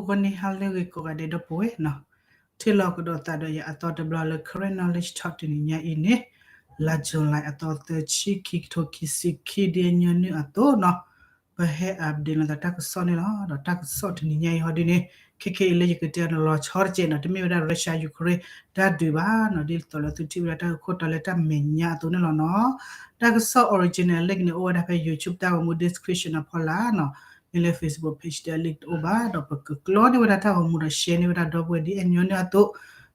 ဂီၤနံၤဟါလၢအဂ့ၤကိးဂၤဒဲးဒီပုၢ်ဝဲၢ်နီၤ, ထံၣ်လိာ်ကဒီးသးဒီးယၤအသီတဘျီလၢ Karen Knowledge Talk တနံၤညါအံၤန့ၣ်, လါ July အသီသၢဆံ ခံကထိခံဆံခံ ဒ်အညီနုၢ်အသိးနီၤ, ပဟဲ update လိာ်သးတၢ်ကစီၣ်န့ၣ်လီၤ. ဒီးတၢ်ကစီၣ်တနံၤညါအံၤဟီဒ်န့ၣ် ခဲခဲအံၤလၢယကတဲအီၤန့ၣ် လီၤဆီတကဲးနီၤ, တမ့ၢ်ဝဲဒၣ် Russia Ukraine တၢ်ဒုးဘၣ်နီၤ, ဒ်သိးလၢသုထံၣ်ဝဲဒၣ်တၢ်ဂ့ၢ်ခိၣ်တီလၢတၢ်မဲာ်ညါအသိးန့ၣ်လီၤနီၤ. တၢ်ကစီၣ် original link န့ၣ် အိၣ်ဝဲဒၣ်ဖဲ YouTube တၢ်ဂီၤမူ description အဖီလာ်နီၤ, မ့ၢ်လၢ Facebook page တၢ် link တအိၣ်ဘၣ်, ဒီးပကကျီန့ၢ်ဝဲဒၣ်တၢ်ဂီၤမူဒီး share န့ၢ်ဝဲဒၣ်ဒီပုၢ်ဝဲၢ်ဒ်အညီနုၢ်အသိး,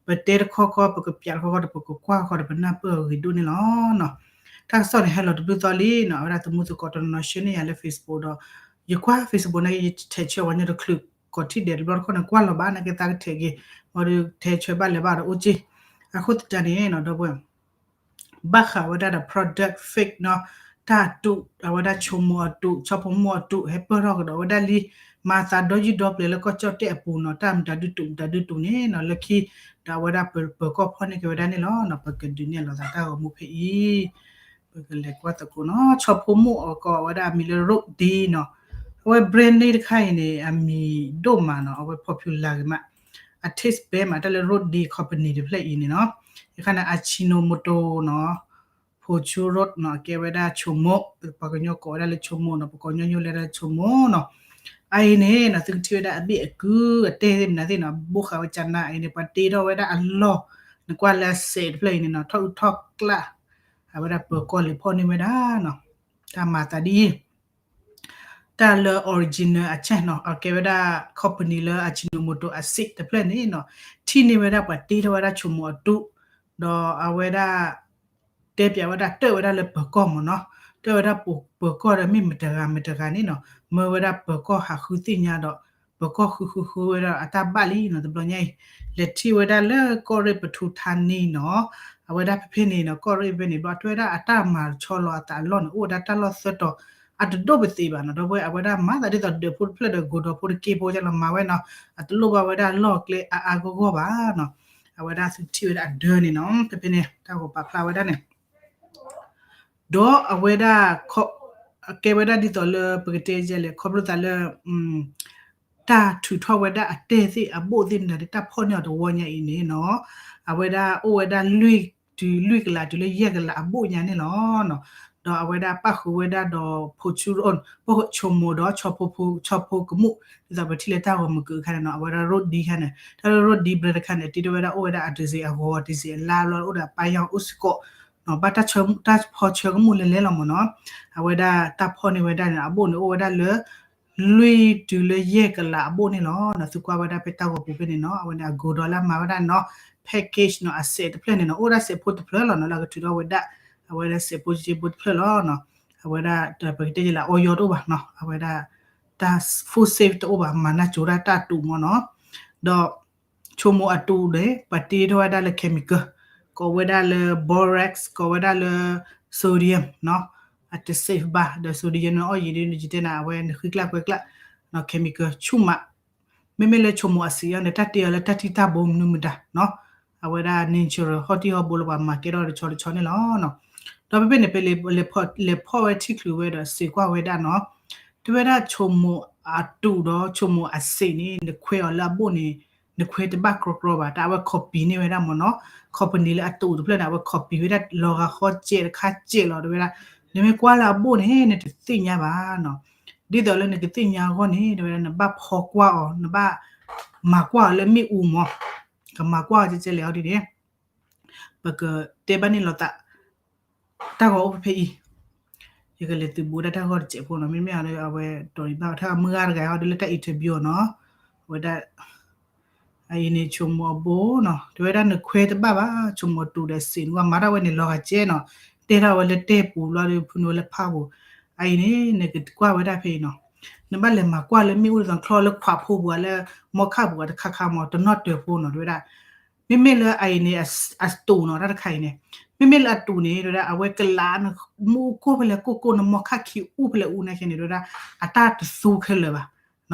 ပတဲတခီခီ ပကပျးတခီခီဒီး ပကကွၢ်တခီခီဒီး ပနၢ်ပၢၢ်အဂ့ၤဒိၣ်န့ၣ်လီၤနီၤ. တၢ်ကစီၣ်န့ၣ် ဟဲလီၤတဘျုးသီလံနီၤ, အဝဲဒၣ်သမူသကိးတနီၤနီၤ share န့ၢ်ယၤလၢ Facebook ဒီး ယကွၢ် Facebook နာ်က့ ယထဲးဆၢဝဲညီတချုး ကိးထံၣ်ဒဲးတဘျီတခီၣ်န့ၣ် ကွၢ်လီၤဘၣ်နာ်က့ သးကထဲးက့ၤ, ဘၣ်ဒီးထဲးဆၢဘၣ်လဲၤဘၣ်ဒီးအိၣ်က့ၢ်, အဃိသတးန့ၣ်နီၤ ဒီပုၢ်ဝဲၢ် ဘၣ်ဃးဝဲဒၣ်ဒီး product fake နီၤ, တၢ်အတူး အဝဲဒၣ်ဆိမိၣ်အတူး ဆီဖိမိၣ်အတူး ဟဲပၢၢ်ထီၣ်ကဒီးဝဲဒၣ်လံ, မၤသးဒီယုၢ်ဒီပျဲၤလၢကီၢ်ကၠီၣ်တဲၣ်အပူၤနီၤ, တၢ်မတၤဒုးတူးမတၤဒုးတူးန့ၣ်နီၤ, လၢခံ ဒီးအဝဲဒၣ်ပၢၤကီၢ်ဖီၣ်န့ၢ်က့ၤဝဲဒၣ်န့ၣ်လီၤနီၤ, ပကဒုးနဲၣ်လိာ်သးတၢ်ဂီၤမူဖဲအံၤ ပကလဲၤကွၢ်သကိးနီၤ, ဆီဖိမိၣ်အကိးဝဲဒၣ်အမံၤလၢ Rode D နီၤ, အဝဲ brand name တခါအံၤန့ၣ် အမံၤဒိၣ်မးနီၤ, အဝဲ popular ဂ့ၤမး, အ taste ဘဲမး တၢ်လၢ Rode D company တဖျၢၣ်အံၤန့ၣ်နီၤ, ယခါန့ၣ် Ajinomoto နီၤ, ဖိဆူရိၣ်နီၤ, အကဲဝဲဒၣ်ဆိမိၣ်, ပှၤကညီကိးဝဲဒၣ်လၢဆိမိၣ်နီၤ, ပကိးညီညီလဲၤဒၣ်ဆိမိၣ်နီၤ, အအံၤန့ၣ်နီၤ သုကထံၣ်ဝဲဒၣ်အဘ့ၣ်အကုၢ်အတဲသ့ၣ်မနုၤသ့ၣ်နီၤ, ဘိးဃာ်ဝဲကနါအံၤန့ၣ် ပှၤတ့ထီၣ်ဝဲဒၣ်အလီၢ်, နကွၢ်လၢအစဲးတဖျၢၣ်အံၤန့ၣ်နီၤ, ထီၣ်အုးထီၣ်ကျၣ်, အဝဲဒၣ်ပၢၤကီၢ်လဲၤဖီၣ်န့ၢ်ဝဲဒၣ်နီၤ, တၢ်မၤသးဒ်အံၤ တၢ်လၢ original အဆဲနီၤ, အကဲဝဲဒၣ် company လၢ Ajinomoto အစ့းတဖျၢၣ်န့ၣ်နီၤ, ထံၣ်န့ၢ်ဝဲဒၣ်ပှၤတ့ထီၣ်ဝဲဒၣ်ဆိမိၣ်အတူး, ဒီးအဝဲဒၣ် တဲပျးဝဲဒၣ် တၢၣ်ဝဲဒၣ်လၢပၢၤကီၢ်မ့ၢ်နီၤ, တၢၣ်ဝဲဒၣ်ပၢၤကီၢ်ဒီးမ့ၢ်မတဂၤမတဂၤန့ၣ်နီၤ, မၢဝဲဒၣ်ပၢၤကီၢ်ဟးဃုသ့ၣ်ညါဒီး ပၢၤကီၢ်ဃုဃုဃုဝဲဒၣ်အတၢ်ဘၣ်လံနီၤ, တဘျီညါအံၤ လဲၤထံၣ်ဝဲဒၣ်လၢကီၢ်ရ့ၣ်ပထူထါနံနီၤ, အဝဲဒၣ်ဖဲဖဲန့ၣ်နီၤ, ကီၢ်ရ့ၣ်ဖဲန့ၣ် ဘျီတဲဝဲဒၣ်အတၢ်မၤဆီလီၤအသးအလီၢ်န့ၣ် အိၣ်ဝဲဒၣ်တၢ်လီၢ်သၢတီၤ, အတဒိၣ်ပသ့ဘၣ်နီၤ, ဒီပုၢ်ဝဲၢ် အဝဲဒၣ်မၤသးဒ်သိးဒၢးဖိတဖျၢၣ်ဒီး ကိးဒီးဖိတက့ဖိကလီၤမၤဝဲနီၤ, အတလိၣ်ဘၣ်ဝဲဒၣ်လီၢ်ကျဲအါအါဂီၢ်ဂီၢ်ဘၣ်နီၤ, အဝဲဒၣ်သုထံၣ်ဝဲဒၣ်အဒၢန့ၣ်နီၤ, ဖဲဖဲန့ၣ် တၢ်ဂီၤပာ်ဖျါဝဲဒၣ်န့ၣ် ဒီးအဝဲဒၣ် ကဲဝဲဒၣ်ဒ်သိးလၢပကတဲလဲၣ် ခီဖျိသးလၢ တၢ်ထုးထီၣ်ဝဲဒၣ်အတဲၢ်သ့ၣ်အဘိၣ်သ့ၣ်မတၤဒ်တၢ်ဖီၣ်န့ၢ်အီၤတဝီညါအံၤန့ၣ်နီၤ, အဝဲဒၣ်အိၣ်ဝဲဒၣ်လွံၢ်တုၤလွံၢ်ကလးတုၤလၢယဲၢ်ကလးအဘိၣ်ညါန့ၣ်လီၤ. ဒီးအဝဲဒၣ်ပၣ်ဃုာ်ဝဲဒၣ်ဒီး ဖိဆူ ပၣ်ဃုာ်ဆိမိၣ်ဒီး ဆီဖိကမူၣ် ဒ်သိးပထံၣ်လၢတၢ်ဂီၤမုၢ်ကုၢ်အခါန့ၣ်နီၤ, အဝဲဒၣ်ရိၣ်ဒံခါန့ၣ် တၢ်လၢရိၣ်ဒံဘျၢတခါန့ၣ် တ့ထီၣ်ဝဲဒၣ်အိၣ်ဝဲဒၣ်အတံၤစ့းအဂီၤ တံၤစ့းအလါဘျီအိၣ်ဒီးပၢ်ယီၤအိၣ်စ့ၢ်ကီး ဘၣ်တၢ်ဖီၣ်ဆၢကမူၣ်လဲၤလဲၤလီၤမ့ၢ်နီၤ, အဝဲဒၣ်တၢ်ဖီၣ်န့ၢ်ဝဲဒၣ်န့ၣ် အဘိၣ်န့ၣ်အိၣ်ဝဲဒၣ်လၢ လွံၢ်တုၤလၢယဲၢ်ကလးအဘိၣ်န့ၣ်လီၤ. သုကွၢ်ဝဲဒၣ်ဖဲတၢ်ဂီၤပူၤဖဲန့ၣ်နီၤ, အဝဲန့ၣ်အကိၤဒီးလၢအမၤဝဲဒၣ်နီၤ package နီၤ အစဲးတဖျၢၣ်န့ၣ်နီၤ အိၣ်ဝဲဒၣ်စဲးဖိတဖျၢၣ်လီၤနီၤ လၢအကထုးထီၣ်ဝဲဒၣ် အဝဲဒၣ်စဲးဖိစ့ဖိတဖျၢၣ်လီၤ. အဝဲဒၣ်ပကတဲယလၢ oil တအိၣ်ဘၣ်နီၤ, အဝဲဒၣ်တၢ် food safe တအိၣ်ဘၣ် မၤနၢ်ကၠိဒၣ်တၢ်တူးမ့ၢ်နီၤ, ဒီး ဆိမိၣ်အတူးန့ၣ် ပှၤတ့ထီၣ်ဝဲဒၣ်လၢ chemical ကိးဝဲဒၣ်လၢ borax ကိးဝဲဒၣ်လၢ sodium နီၤ, အတ safe ဘၣ် ဒီး sodium န့ၣ် အီၣ်ယံၤဒ်ယတဲနၤ အဝဲန့ၣ်ဃံကျၢ်ကွဲကျၢ် chemical ဆူၣ်မး, မ့မ့ၢ်လၢဆိမိၣ်အစ့းအံၤန့ၣ် တၢ်တ့အီၤလၢတၢ်ထံၣ်တၢ်ဘိမနုၤမတၤနီၤ, အဝဲဒၣ် natural ဟီၣ်တံၢ်ဟီၣ်ဘိလၢပှၤမၤကဲထီၣ်တဆီတဆီန့ၣ်လီၤ. ဒီးဖဲဖဲန့ၣ် ပလဲၤဖီၣ်ဝဲထံၣ်ချုးဝဲဒီးစံးကွၢ်ဝဲဒၣ်နီၤ, တဲဝဲဒၣ်ဆိမိၣ်အတူးဒီးဆိမိၣ်အစ့းန့ၣ် နခွဲးအီၤလၢအဘိၣ်န့ၣ် နခွဲးတဘၣ်ကြီကြီဘၣ်, တၢ်အဝဲ copy န့ၢ်ဝဲဒၣ်မ့ၢ်နီၤ, company လၢအတူးတဖျၢၣ်န့ၣ် အဝဲ copy ဝဲဒၣ်လီၤဂာ်ဃီစဲးတခါစဲးလီၤ တဲဝဲဒၣ်, နမ့ၢ်ကွၢ်လၢအဘိၣ်န့ၣ် နတသ့ၣ်ညါဘၣ်နီၤ, ဒ်သိးလၢနကသ့ၣ်ညါအဂီၢ်န့ၣ် တဲဝဲဒၣ် နဘၣ်ဖီကွၢ်အီၤ နဘၣ်မၤကွၢ်အီၤလၢမ့ၣ်အူမ့ၢ်, ကမၤကွၢ်အီၤကဲကဲလဲၣ်အီၤဒ်န့ၣ် ပကတဲဘၣ်န့ၣ်လီၤသး တၢ်ဂီၤအိၣ်ဖဲဖဲအံၤ, ယကလဲၤသုးဘူးဒၣ်တၢ်ဂီၤတစဲးဖိနီၤ, မ့မ့ၢ်အဝဲဒိးအံၤဘၣ် တၢ်မုၢ်ဂၤတဂၤအီၤဒ်လၢတၢ် interview နီၤ, အဝဲဒၣ် အအံၤန့ၣ် ဆိမိၣ်အဘိနီၤ, တဲဝဲဒၣ်နခွဲးတဘၣ်ဘၣ်, ဆိမိၣ်အတူးဒီးစ့းန့ၣ် ပှၤမၤထီၣ်ဝဲန့ၣ်လီၤဂာ်ကဲနီၤ, တဲထီၣ်ဝဲလၢတဲပူၤဘျီဒီး ဖုန့ၢ်ဝဲလၢဖးပူၤ, အအံၤန့ၣ် နကကွၢ်ဝဲဒၣ်ဖဲအံၤနီၤ, နဘၣ်လဲၤမၤကွၢ်လၢမ့ၣ်အူဒ်သိးချီလၢခွးဖိပူၤ လၢမီခၣ်ပူၤတခါခါမ့ၢ် တနီၣ်တၢၤဖိနီၤ တဲဝဲဒၣ် မ့မ့ၢ်လၢအအံၤန့ၣ် အတူးနီၤ တၢ်တခါအံၤန့ၣ်, မ့မ့ၢ်လၢအတူးန့ၣ် တဲဝဲဒၣ် အဝဲကလး မ့ၣ်အူကိၢ်ဖဲလဲၣ်ကိၢ်ကိၢ် နမီခၣ်ခံအူဖဲလဲၣ်အူနာ်က့န့ၣ် တဲဝဲဒၣ် အတၢ်တသူခဲလၢာ်ဘၣ်,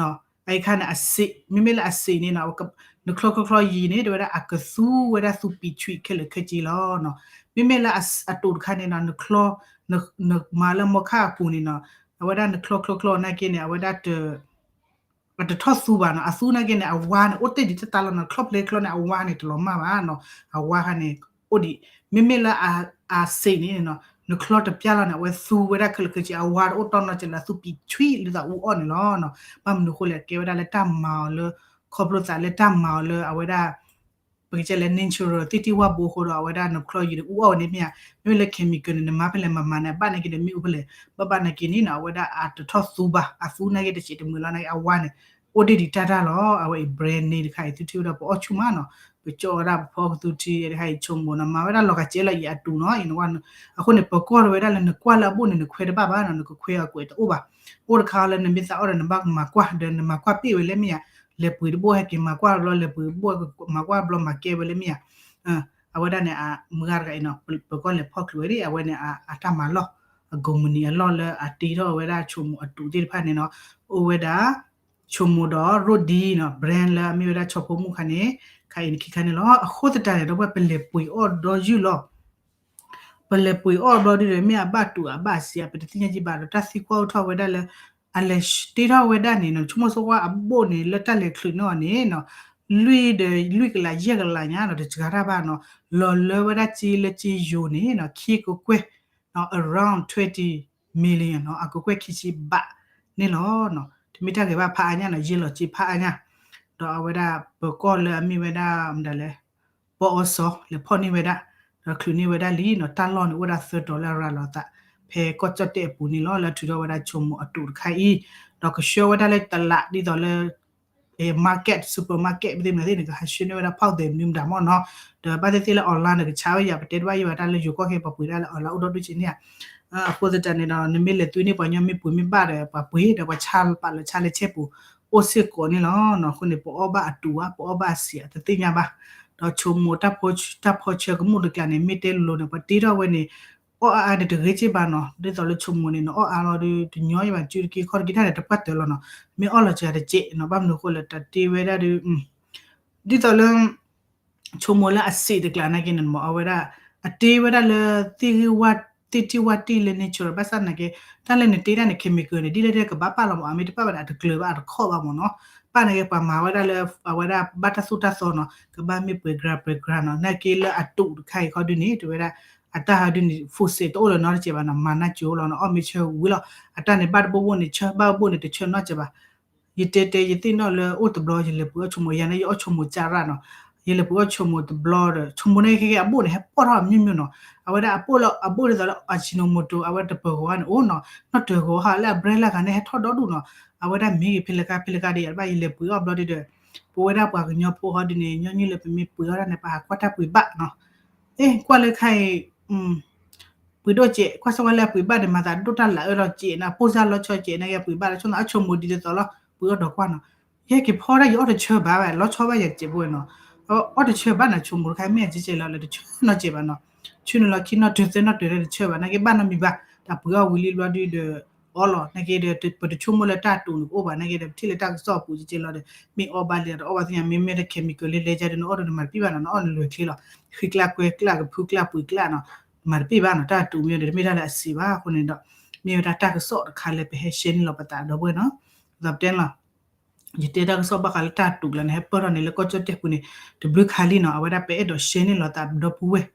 အအံၤခါန့ၣ် အစ့း မ့မ့ၢ်လၢအစ့းန့ၣ်နီၤ နချီချီချီယံၤန့ၣ် တဲဝဲဒၣ် အကသူဝဲဒၣ်သူပံးဆွံခဲလၢာ်ခဲဆ့လီၤနီၤ, မ့မ့ၢ်လၢအတူးတခါန့ၣ်နီၤ နချီ နမၤလၢမီခၣ်အပူၤန့ၣ်နီၤ အဝဲဒၣ်နချီချီချီနာ်က့န့ၣ် အဝဲဒၣ်တ အတထီၣ်သူဘၣ်နီၤ, အသူနာ်က့န့ၣ် အဝါန့ၣ် အိၣ်တ့ၢ်ဒံးတၢ်တၢ်လီၤနီၤ, ချီၣ်ဖျ့ချီန့ၣ် အဝါန့ၣ်တလီၤမၢ်ဘၣ်နီၤ, အဝါခါန့ၣ် အိၣ်ဒံး, မ့မ့ၢ်လၢအစ့းန့ၣ်နီၤ, နချီတပျၢ်လီၤန့ၣ် အဝဲသူဝဲဒၣ်ခဲလၢာ်ခဲဆ့ အဝါတအိၣ်တီနီတစဲးလၢအသူပံးဆွံလၢသးအူအီၣ်န့ၣ်လီၤ. ဘၣ်မနုၤအဃိလဲၣ် ကဲဝဲဒၣ်လၢတၢ်မၤအီၤလၢ ခီဖျိသးလၢတၢ်မၤအီၤလၢအဝဲဒၣ် ပကတဲလၢ natural သ့ၣ်တံၢ်ဝၣ်ဘိအဃိဒီး အဝဲဒၣ်နချီယံၤန့ၣ် အူအီၣ်ဝဲန့ၣ်မ့ၢ်ဧါ, မ့မ့ၢ်လၢ chemical န့ၣ် နမၤဖဲလဲၣ်မၤမၤန့ၣ် အဘၣ်နာ်က့ဒီးမ့ၣ်အူဖဲလဲၣ် ဘၣ်ဘၣ်နာ်က့န့ၣ်နီၤ အဝဲဒၣ်အတထီၣ်သူဘၣ်, အသူနာ်က့တစဲးတမုာ်လီၤနာ်က့ အဝါန့ၣ် အိၣ်တ့ၢ်ဒံးတၢ်တၢ်လီၤ. အဝဲအံၤ brand name တခါအံၤ သုထံၣ်ဝဲဒီးပအီၣ်ဆူၣ်မးနီၤ, ပကၠီဝဲဒၣ်ပဖီကသူထံတခါအံၤ ဆိမိၣ်နီၤ မၤဝဲဒၣ်လီၤဂာ်စဲးလီၤအံၤအတူးနီၤ, အံၤနဝဲ အဃိန့ၣ် ပၢၤကီၢ်တဝဲဒၣ်လၢနကွၢ်လၢအဘိၣ်န့ၣ် နခွဲးတဘၣ်ဘၣ်နီၤ, နကခွဲးအီၤကွဲးတအိၣ်ဘၣ်, အိၣ်တခါလၢနမ့ၢ်သးအီၣ်ဒီးနဘၣ်ကမၤကွၢ် ဒီးနမၤကွၢ်ပ့ၢ်ဝဲလၢမ့ၢ်ဧါ, လဲၤပှ့ၤတဘိၣ်ဟဲက့ၤမၤကွၢ်ဘျီ လဲၤပှ့ၤတဘိၣ် မၤကွၢ်ဘျီမၤကဲဝဲလၢမ့ၢ်ဧါ, အဝဲဒၣ်န့ၣ် မုၢ်ဂၤတဂၤအံၤနီၤ ပၢၤကီၢ်လဲၤဖီၣ်ချုးဝဲဒၣ် အဝဲန့ၣ် အတၢ်မၤလီၢ် အကုမ္ပဏီအလီၢ်လၢအတ့ထီၣ်ဝဲဒၣ်ဆိမိၣ်အတူးသ့ၣ်တဖၣ်န့ၣ်နီၤ, အိၣ်ဝဲဒၣ် ဆိမိၣ်ဒီးရိၣ်ဒံနီၤ brand လၢအမ့ၢ်ဝဲဒၣ်ဆီဖိမုၣ်ခါန့ၣ်, ခါအံၤနခံခါန့ၣ်လီၤ. အဃိသတးန့ၣ်ဒီး ပဝဲပလဲၤပှ့ၤအီၣ်ဒီယုၢ်လီၤ, ပလဲၤပှ့ၤအီၣ်ဘျီဒုဒီး မ့ၢ်အဘၣ်တူးအဘၣ်စံး ပတသ့ၣ်ညါကံဘၣ်ဒီး တၢ်သံကွၢ်အိၣ်ထီၣ်ဝဲဒၣ်လၢ အလဲၤတ့ထီၣ်ဝဲဒၣ်န့ၣ်နီၤ, ဆိကမိၣ်ဆိကွၢ်အဘိၣ်န့ၣ် လၢတၢ်လဲၤချုးန့ၢ်အီၤန့ၣ်နီၤ, လွံၢ်ဒီးလွံၢ်ကလးယဲၢ်ကလးညါနီၤ တစှၤတၢ်ဘၣ်နီၤ, လီၤလၢဝဲဒၣ်က့လၢက့ယိၤန့ၣ်နီၤ ခံကကွဲၢ် around twenty million နီၤ, အကကွဲၢ်ခံဆံဘးန့ၣ်လီၤ. တမ့ၢ်တၢ်ဂ့ၤဘၣ်ဖးအါညါနီၤ, ယဲၢ်လီၤက့ဖးအါညါ, ဒီးအဝဲဒၣ်ပၢၤကီၢ်လၢအမ့ၢ်ဝဲဒၣ်မတၤလဲၣ် ပီအီစီၤ လဲၤဖီၣ်န့ၢ်ဝဲဒၣ်, ဒီးချုးန့ၢ်ဝဲဒၣ်လံနီၤ, တၢ်လီၢ်န့ၣ်အိၣ်ဝဲဒၣ်သၢတီၤလၢအရၤလီၤသး ဖဲကီၢ်ကၠီၣ်တဲၣ်အပူၤန့ၣ်လီၤ, လၢထုးထီၣ်ဝဲဒၣ်ဆိမိၣ်အတူးတခါအံၤ, ဒီးကဆှၢဝဲဒၣ်လၢတလးဒ်သိးလၢ market supermarket ပသ့ၣ်မနုၤသ့ၣ်န့ၣ် ကဟးဆှၢန့ၢ်ဝဲဒၣ်ဖီၣ်သဲးမနုၤမတၤမီၢ်နီၤ, ဒီးဘၣ်သ့ၣ်သ့ၣ်လၢ online န့ၣ် ကဆါဝဲယၤ ပတဲတဘၣ်ယံၤဘၣ် တၢ်လၢယိၤကီၢ်ခဲ ပှၤပှ့ၤဒၣ်လၢ online အိၣ်ဒီဒူၣ်က့န့ၣ်ဧါ, အဃိသတးန့ၣ်ဒီး နမ့ၢ်လဲၤသုန့ၢ်ပှၤကညီမ့ၢ်ပှ့ၤမ့ၢ်ဘၣ်ဒီး ပှၤပှ့ၤဒီးပှၤဆါပာ်လီၤဆါလၢဆဲပူၤ အိၣ်စ့ၢ်ကီးန့ၣ်လီၤ. အဃိန့ၣ် ပအီၣ်ဘၣ်အတူးဧါ ပအီၣ်ဘၣ်အစံးဧါ တသ့ၣ်ညါဘၣ်, ဒီးဆိမိၣ် တၢ်ဖီဆၢကမူၣ်တကျးန့ၣ် မ့ၢ်တဲလိၤလိၤန့ၣ် ပှၤတ့ထီၣ်ဝဲန့ၣ် အီၣ်အါအါဒီးတဂ့ၤက့ဘၣ်နီၤ, ဒ်သိးလၢဆိမိၣ်န့ၣ် နအီၣ်အါလီၤဒီး တညီယဘၣ် စုတက့ခီၣ်တက့ တၢ်န့ၣ်တပှၢ်တၢၢ်လီၤနီၤ, မ့ၢ်အီၣ်လီၤစှၤတစဲးနီၤ, ဘၣ်မနုၤအဃိလဲၣ် တၢ်တ့ဝဲဒၣ်ဒီး ဒ်သိးလၢ ဆိမိၣ်လၢအစံးတကျးနာ်က့န့ၣ်မ့ၢ် အဝဲဒၣ် အတ့ဝဲဒၣ်လၢ သ့ၣ်ဂံၢ်ဝါ သ့ၣ်တံၢ်ဝါတံၢ်လၢ natural ဘၣ်ဆၣ်နာ်က့ တၢ်လၢနတ့တၢ်န့ၣ် chemical န့ၣ် ဒ်လဲၣ်ဒ်လဲၣ်ကဘၣ်ပာ်လီၤမ့ၢ် အမ့ၢ်တပာ်ဘၣ်န့ၣ် အတကျၢၤဘၣ်အတခီၣ်ဘၣ်မ့ၢ်နီၤ, ပာ်နာ်က့ပှၤမၤဝဲဒၣ်လၢ အဝဲဒၣ်ဘၣ်တၢ်သိၣ်တၢ်သီနီၤ ကဘၣ်မ့ၢ်ပှဲၤ gram ပှဲၤ gram နီၤ, နာ်က့လၢအတူးတခါအံၤခီဒုန့ၣ် တဝဲဒၣ် အတၢ်ဟီဒုန့ၣ် food safety တအိၣ်လၢၤနီတစဲးဘၣ်နီၤ, မၤနၢ်ကၠိလီၤနီၤ, အီၣ်မ့ၢ်ဆၢဝံၤလီၤ, အတၢ်န့ၣ်ဘၣ်တဘိဘိန့ၣ် ဆၢဘၣ်ဘိန့ၣ် တဆၢနီတစဲးဘၣ် ယတဲတဲ ယသ့ၣ်နီၣ်လၢအိၣ်တဘျီ ယလဲၤပှ့ၤအီၣ်ဆိမိၣ် ယၤန့ၣ် ယအီၣ်ဆိမိၣ်ကၢ်ရၣ်နီၤ, ယလဲၤပှ့ၤအီၣ်ဆိမိၣ်တဘျီဒီး ဆိမိၣ်န့ၣ်ခဲကဲအဘိၣ်န့ၣ် ဟဲပီၣ်ထီၣ်အမ့ၢ်မ့ၢ်နီၤ, အဝဲဒၣ်အဘိၣ်လၢ အဘိၣ်ဒ်သိးလၢ Ajinomoto အဝဲတပၢၤဂီၤန့ၣ် အိၣ်နီၤ, နီၣ်တၢၤဂီၤဟးလၢအ brand လၢဂၤန့ၣ် ဟဲထီၣ်ဒီဒူၣ်နီၤ, အဝဲဒၣ်မ့ၢ်ဂ့ၤဖဲလဲၣ်ကါဖဲလဲၣ်ကါဒီး ယဘၣ်ယလဲၤပှ့ၤအီၣ်ဘျီဒုဒီး ပဝဲဒၣ်ပှၤကညီဖိဟီဒုန့ၣ် ညီနုၢ်လၢပမ့ၢ်ပှ့ၤအီၣ်တၢ်န့ၣ် ပဟးကွၢ်တၢ်ပှ့ၤဘၣ်နီၤ, အ့ ကွၢ်လၢခါအံၤ ပှ့ၤဒိၣ်စဲး ကွၢ်စ့ၢ်ကီးလၢအပှ့ၤဘၣ်န့ၣ် မၤသးဒိၣ်တၢ်လၢအၢလီၤစဲးနီၤ, ပိၢ်စၢ်လီၤဆီစဲးနာ်က့ ပှ့ၤဘၣ်လၢဆိနီၤ, အဆိမိၣ်ဒ်သိးလီၤ ပှ့ၤအီၣ်ဒီးကွၢ်နီၤ, ယဲက့ၤဖီဒၣ်ယအီၣ်တဆၢဘၣ်ဝဲ လီၤဆီဘၣ်ယၤစဲးဖိနီၤ, အီၣ်တဆၢဘၣ်နီၤ ဆိမိၣ်တခါ မ့ၢ်အစဲးစဲးလီၤလၢတဆၢနီတစဲးဘၣ်နီၤ, ဆူန့ၣ်လီၤခံနီၣ်တၢၤသၢနီၣ်တၢၤလၢတဆၢဘၣ် နာ်က့ဘၣ်နီတမံၤဘၣ်, တၢ်ပှ့ၤအီၣ်ဝံၤလံဘျီဒုဒီး အီၣ်လီၤ နာ်က့ဒီး ပတဆိကမိၣ်လၢတၢ်တူးန့ၣ် ပအိၣ်ဘၣ် နာ်က့ဒီး ပထံၣ်လၢတၢ်ကစီၣ်အပူၤကဲကဲလီၤဒီး မ့ၢ်အီၣ်ဘၣ်လံဒီး အီၣ်ဘၣ်သ့ၣ်ညါ မ့မ့ၢ်တ chemical လၢလဲၤကဒီး နအီၣ်ဒီးနမၤတပ့ၢ်ဘၣ်နီၤ နအီၣ်နလွဲၢ်ချ့လီၤ, ဃံကျၢ်ကွဲကျၢ် ကဖုကျၢ်ပှ့ၤကျၢ်နီၤ, မၤတပ့ၢ်ဘၣ်နီၤ တၢ်တူးမ့ၢ်ဒီး တမ့ၢ်တၢ်လၢအစံးဘၣ်အဃိန့ၣ်ဒီး မ့ၢ်ဝဲဒၣ်တၢ်ကစီၣ်တခါလၢပဟဲ share န့ၢ်လီၤပသးဒီပုၢ်ဝဲၢ်နီၤ, ဒီးပတဲလီၤ ယတဲတၢ်ကစီၣ်ဘၣ်ဃးလၢတၢ်တူးလၢန့ၣ် ဟဲပၢၢ်ထီၣ်န့ၣ်လၢကီၢ်ကၠီၣ်တဲၣ်ပူၤန့ၣ် တဘျုးခါလံနီၤ, အဝဲဒၣ်ပအဲၣ်ဒိး share န့ၢ်လီၤသးဒီပုၢ်ဝဲၢ်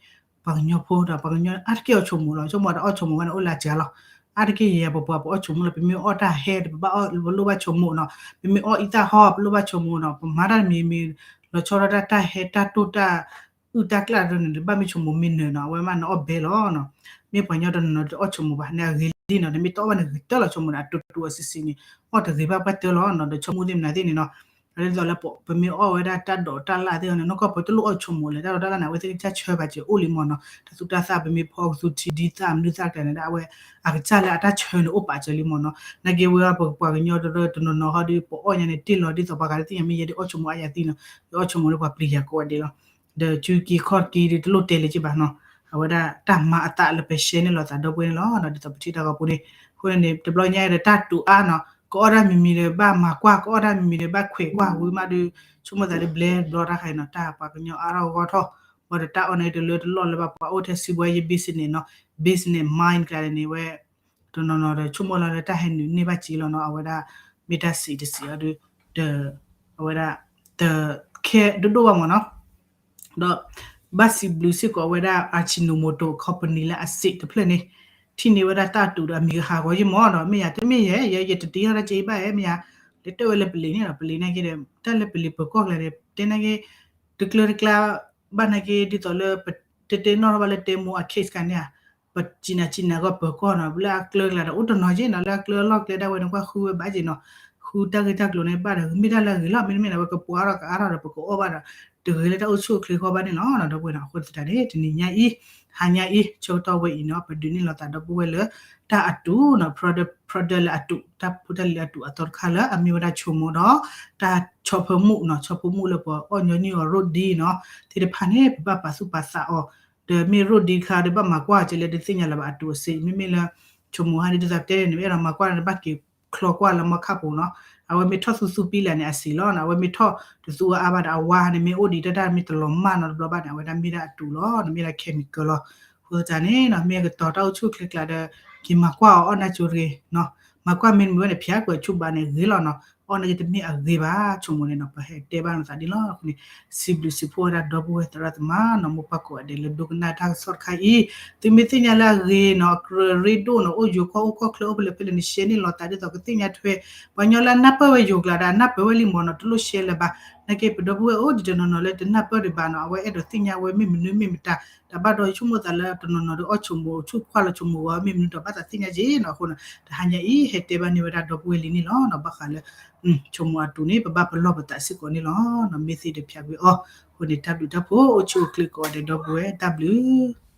ပှၤကညီဖိဒီးပှၤကညီအါတက့ၢ်အီၣ်ဆိမိၣ်လီၤ, ဆိကမိၣ်ဒီးအီၣ်ဆိမိၣ်ဝဲန့ၣ် အိၣ်လၢအစှၤလီၤ, အါတက့ၢ်ယဲယဲပပှၤပအီၣ်ဆိမိၣ်လီၤ, ပမ့ၢ်အီၣ်တၢ်ဟဲဒီး ပဘၣ်အီၣ်ပလိၣ်ဘၣ်ဆိမိၣ်နီၤ, ပမ့ၢ်အီၣ်အံသၣ်ဟီ ပလိၣ်ဘၣ်ဆိမိၣ်နီၤ, ပမၤတၢ်တမံၤမံၤ လီၤဆီဒၣ်တၢ်တၢ်ဟဲတၢ်တိၢ်တၢ် အုၣ်တၢ်ကျၢ်ဒ်န့ၣ် ဘၣ်မ့ၢ်ဆိမိၣ်မ့ၢ်နၢၤနီၤ, အဝဲမးနအီၣ်ဘဲလီၤနီၤ, မ့ၢ်ပှၤကညီတနီၤနီၤတအီၣ်ဆိမိၣ်ဘၣ် န့ၣ်အဂ့ၤလံနီၤ, နမ့ၢ်တအီၣ်ဘၣ်န့ၣ်ဂ့ၤတၢၢ်လီၤဆိမိၣ်န့ၣ် အတူတူအစံးစံးန့ၣ် အီၣ်တဂ့ၤဘၣ်ပှၢ်တၢၢ်လီၤနီၤ, ဒီးဆိကမိၣ်သ့ၣ်မနုၤသ့ၣ်န့ၣ်နီၤ, ဒ်သိးလၢပမ့ၢ်အီၣ်ဝဲဒၣ်တၢ်ဒိးတၢ်လၣ်သ့ၣ်န့ၣ် နီၢ်ကီၢ်ပတလိၣ်အီၣ်ဆိမိၣ်လဲၣ်, တၢ်ဒိးတၢ်လၣ်န့ၣ် အဝဲသ့ၣ်ကစၢ်ဆၢပာ်စၢၤအိၣ်လံမ့ၢ်နီၤ, တၢ်သူတၢ်သၣ် ပမ့ၢ်ဖီကသူထံဒ်သၣ်မနုၤသၣ်ကျဲန့ၣ် အဝဲအကစၢ်လၢအတၢ်ဆၢန့ၣ်အိၣ်ပာ်စၢၤလံမ့ၢ်နီၤ, နာ်က့ဝဲပပှၤကညီတနီၤနီၤဟီဒီး ပအီၣ်ညါန့ၣ်တ့ၢ်လီၤ ဒ်သိးပှၤဂၤတသ့ၣ်ညါ မ့ၢ်ယဲဒ်အီၣ်ဆိမိၣ်အါယၤသံနီၤ, ယအီၣ်ဆိမိၣ်လၢပှၤပျံၤယၤကိးဂၤဒဲးလီၤ, ဒီးစုက့ၤခီၣ်က့ၤဒီးတလိၣ်တဲလၢၤက့ဘၣ်နီၤ, အဝဲဒၣ်တၢ်မၤအသးလၢပ share န့ၢ်လီၤသးဒီပုၢ်ဝဲၢ်န့ၣ်လီၤ, ဒ်သိးပထံၣ်တၢ်ဂီၤပူၤန့ၣ်, အဃိန့ၣ် တဘျီညါဒီးတၢ်တူးအါနီၤ, ကအီၣ်တၢ်မံၤမံၤဒီးဘၣ်မၤကွၢ် ကအီၣ်တၢ်မံၤမံၤဒီးဘၣ်ခွဲးကွၢ်ဝံၤမးဒီး ဆိကမိၣ်သးလၢဘျဲဘျီတၢ်ခါအံၤနီၤ, တၢ်ပှၤကညီအါထီၣ်ဂီၢ်ထီၣ်, ဘၣ်ဒီးတၢ်အီၣ်န့ၣ်တလၢတလီၢ်လၢဘၣ် ပှၤအိၣ်ထဲစုကဝဲၤယ business နီၤ, business mind ကျါန့ၣ်ဝဲ တနီၤနီၤဒီးဆိကမိၣ်လီၤလၢတၢ်ဟဲနုာ်န့ၢ်ဘၣ်စ့လီၤနီၤ, အဝဲဒၣ်မ့ၢ်တၢ်စံးတစံးအီၤဒီး တ အဝဲဒၣ် တ care ဒိၣ်ဒိၣ်ဘၣ်မ့ၢ်နီၤ. ဒီး ဘၣ်စံးဘျုးစ့ၢ်ကီးဝဲဒၣ် Ajinomoto company လၢအစံးတဖျၢၣ်န့ၣ် ထံၣ်န့ၢ်ဝဲဒၣ်တၢ်အတူးဒီးအမံၤကဟးဂီၤယံၢ်မ့ၢ်နီၤ. မ့ၢ်ယၤတမ့ၢ်ယဲ ယဲယတတ့ထီၣ်တၢ်က့ဘၣ်ဧဲ မ့ၢ်ယၤ လဲၤတဲဝဲလၢပလံၤန့ၣ်ဒီး ပလံၤန့ၣ်က့ဒီး တၢ်လၢပလံၤပၢၤကီၢ်ကျါဒီး တဲန့ၣ်က့ တကျၢတကျါ ဘၣ်န့ၣ်က့ ဒ်သိးလၢ ပတဲတဲနီၣ်ထီၣ်ဘၣ်လၢတဲမိၢ်အ case ခါန့ၣ်ဧါ ပစံးနၤစံးနၤဂီၢ်ပၢၤကီၢ်နီၤ လၢအကျၢကျါဒီး အိၣ်တနီၤက့နီၤ လၢအကျၢအလီၢ်ကျဲဒၣ်ဝဲန့ၣ် ကွၢ်ဃုဝဲဘၣ်က့နီၤ ဃုတၢ်ဂ့ၢ်တၢ်ကျိၤန့ၣ် ဘၣ်ဒီး မ့ၢ်တၢ်လၢအဂ့ၤလီၤ မ့တမ့ၢ်ဒီး အဝဲကပှၤအါထီၣ်ကအါထီၣ်ဒီး ပကအီၣ်ဘၣ်ဒီး တဂ့ၤလၢတၢ်အိၣ်ဆူၣ်အိၣ်ချ့အဂီၢ်ဘၣ်န့ၣ်လီၤ. ဒီပုၢ်ဝဲၢ်နီၤ အဃိသတးန့ၣ် တနံၤညါအံၤ ဟါညါအံၤ ဆၢကတီၢ်ဝဲအံၤနီၤ ပဒုးန့ၢ်လီၤသးဒီပုၢ်ဝဲၢ်လၢ တၢ်အတူးနီၤ product လၢအတူး တၢ်ဖိတၢ်လံၤအတူးအသီတခါလၢအမ့ၢ်ဝဲဒၣ်ချိုမှုန့်ဒီး တၢ်ဆီဖိမှုန့်နီၤ ဆီဖိမှုန့်လၢပှၤအီၣ်ညီနုၢ်အီၤ ရိဒ်နီၤ သ့ၣ်တဖၣ်န့ၣ် ပဘၣ်ပာ်သူၣ်ပာ်သးအီၤ ဒီးမ့ၢ်ရိဒ်တခါဒီး ဘၣ်မၤကွၢ်က့ၤလၢတသ့ၣ်ညါလၢၤဘၣ်အတူးအစ့ မ့မ့ၢ်လၢ ချိုမှုန့် ဟါဒ်သိးတဲန့ၣ် မ့ၢ်အဲၣ်ဒိးမၤကွၢ်န့ၣ် ဘၣ်က့ၤချီကွၢ်လၢမီခါပူၤနီၤ အဝဲမ့ၢ်ထီၣ်သူသူပံလၢ်န့ၣ် အစံးလီၤနီၤ အဝဲမ့ၢ်ထီၣ်တသူအါအါဘၣ်ဒီး အဝါန့ၣ် မ့ၢ်အိၣ်ဒံးတၢ်တၢ်မ့ၢ်တလီၤမၢ်နီတဘျီဘၣ်န့ၣ် အဝဲဒၣ်မ့ၢ်ဒၣ်အတူးလီၤ မ့ၢ်ဒၣ် chemical လီၤ. အဃိသတးန့ၣ်နီၤ မ့ၢ်ကတီၤတၢ်အိၣ်ဆူၣ်အိၣ်ချ့ကျါဒီး က့ၤမၤကွၢ်အီၤအီၣ်နၢ်ကၠိတဂ့ၤနီၤ မၤကွၢ်မ့ၢ်တမ့ၢ်ဝဲန့ၣ် ဖျါကွဲးဆူၣ်ဘၣ်န့ၣ်ဂ့ၤလီၤနီၤ အီၣ်န့ၣ်က့တမ့ၢ်အဂ့ၤဘၣ် ချိုမှုန့်န့ၣ်နီၤ ပဟဲတဲဘၣ်နသးဒ်လီၤအဃိန့ၣ် စံးဘျုးစံးဖှိၣ်ဝဲဒၣ်ဒီပုၢ်ဝဲၢ်သရၣ်သမါနီၤ မိၢ်ပၢ်ကိးဂၤဒဲးလၢဒိကနၣ်တၢ်ကစီၣ်တခါအံၤ သုမ့ၢ်သ့ၣ်ညါလၢအဂ့ၤနီၤ အကြၢးရ့ဒိၣ်နီၤ အိၣ်ယိၤကီၢ်အိၣ်ကီၢ်ချၢအိၣ်ဖဲလဲၣ်ဖဲလဲၣ်န့ၣ် ရှဲန့ၢ်လီၤသးဒ်သိးကသ့ၣ်ညါထွဲ ပှၤကညီလၢအနၢ်ပၢၢ်ဝဲယိၤကျါဒီး အနၢ်ပၢၢ်ဝဲလံမ့ၢ်နီၤ တလိၣ်ရှဲလၢၤဘၣ် နာ်က့ပဒီပုၢ်ဝဲၢ်အိၣ်ဒံးတနီၤနီၤလၢတနၢ်ပၢၢ်ဒံးဘၣ်နီၤ အဝဲအဲၣ်ဒိးသ့ၣ်ညါဝဲမ့ၢ်မနုၤမ့ၢ်မတၤ တၢ်ဘၣ်ဒီးဆိကမိၣ်သးလၢတနီၤနီၤဒီးအီၣ်ချိုမှုန့် အီၣ်ချိုမှုန့်ဝဲမ့ၢ်မနုၤဒီးဘၣ်သးသ့ၣ်ညါက့နီၤ အဃိန့ၣ် တဟါညါအံၤ ဟဲတဲဘၣ်န့ၢ်ဝဲဒၣ်ဒီပုၢ်ဝဲၢ်လံန့ၣ်လီၤနီၤ ဘၣ်ဃးလၢ ချိုမှုန့်အတူးန့ၣ် ပဘၣ်ပလီၢ်ပသးစ့ၢ်ကီးန့ၣ်လီၤနီၤ မ့ၢ်သ့ဒီးဖျါကွံာ်အီၤ အဃိန့ၣ် တၢ်ဘျုးတၢ်ဖှိၣ်အိၣ်ဆူၣ်အိၣ်ချ့ကိးဂၤဒဲးဒီပုၢ်ဝဲၢ် တၢ်ဘျုး